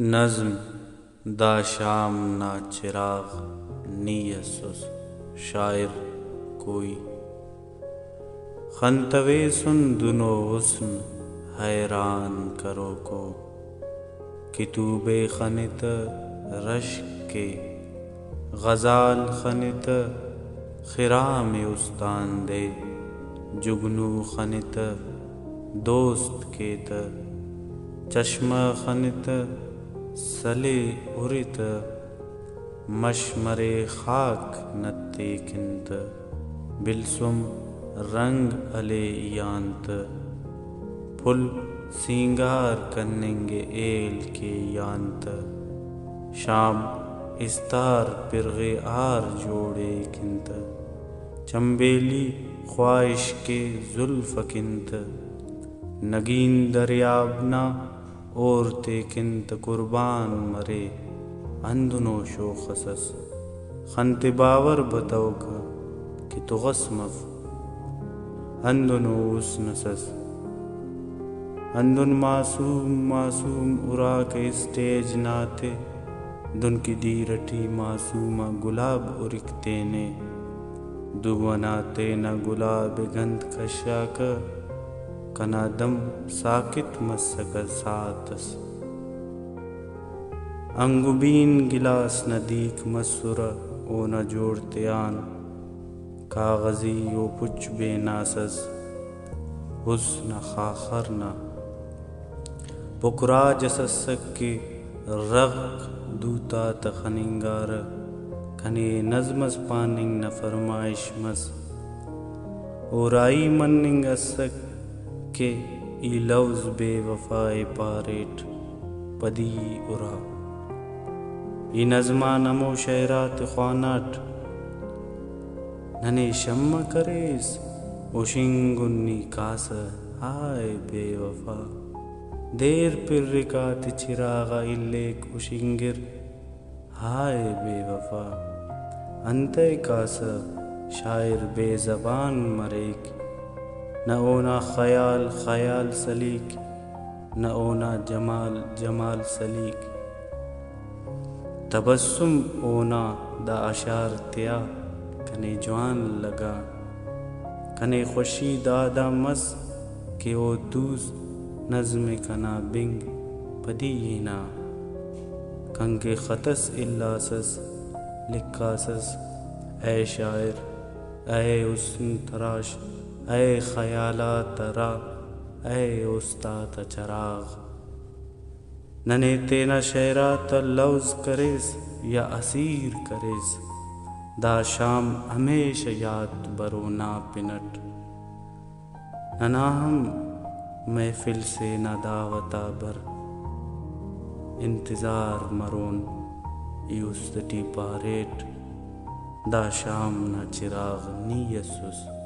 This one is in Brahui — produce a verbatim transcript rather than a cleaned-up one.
نظم، دا شام نا چراغ نی ئسس۔ شاعر کوئی۔ خنتویسن دنو حسن حیران کروکو، کتوبے خنتہ رشک کے، غزال خنتہ خرام استان دے، جگنو خنتہ دوست کے تہ، چشمہ خنتہ سلے ارے تہ، مش مرے خاک نتے کن تہ، بلسم رنگ ہلے ایان تہ، پھل سینگار کننگ ءِ ہیل کے ایان تہ، شام استار پرغے آر جوڑے کن تہ، چنبیلی خواہش کے زلف کن تہ، نگین دریاب نا ہور تیکن تہ قربان مرے۔ ہندنو شوخ اس ئس، خن تے باور بتوکہ کہ تغ اس مف۔ ہندنو حسن اس ئس، ہندن معصوم معصوم اراکہ اسٹیج نا تے، دن کہ دیر ٹی معصوم آ گلاب ارک تینے۔ دو انا تینا گلاب ءِ گند کشاکہ، کنا دم ساکت مسکہ ساعت اس۔ انگبین گلاس نا دیک مسرہ اونا جوڑ تیان، کاغذی او پچ بیناس اس، حسن نا خاخر نا پکراج اس اسک کہ رغک دوتا تہ خننگارہ۔ کنے نظم اس پاننگ نا فرمائش مس۔ او راہی مننگ اسک کہ ای لوز بے وفا ءِ پاریٹ، پدی ارا۔ ای نظم آن ہمو شعر آتے خواناٹ، ننے شمہ کریس، ہشنگن نی کاسہ، ہائے بے وفا۔ دیر پرک آتے چراغ آ الیک ہشنگر، ہائے بے وفا۔ انتئے کاسہ شاعر بے زبان مریک، نہ اونا خیال خیال سلیک، نہ اونا جمال جمال سلیک۔ تبسم اونا دا اشار تیا کنے جوان لگا۔ کنے خوشی دادا مس کہ او توس نظم کنا بنگ پدی ہنا۔ کنکہ خط اس الاسس، لکھاسس، اے شاعر، اے حسن تراش، اے خیالات ارا، اے اوستا تا چراغ۔ ننے تینا شعر آتا لوز کریس یا اسیر کریس، دا شام ہمیشہ یات برو نا پن اٹ۔ ننا ہم محفل سے نا دعوت آ بر، انتظار مرون۔ ای است ٹی پاریٹ، دا شام نا چراغ نی اسس۔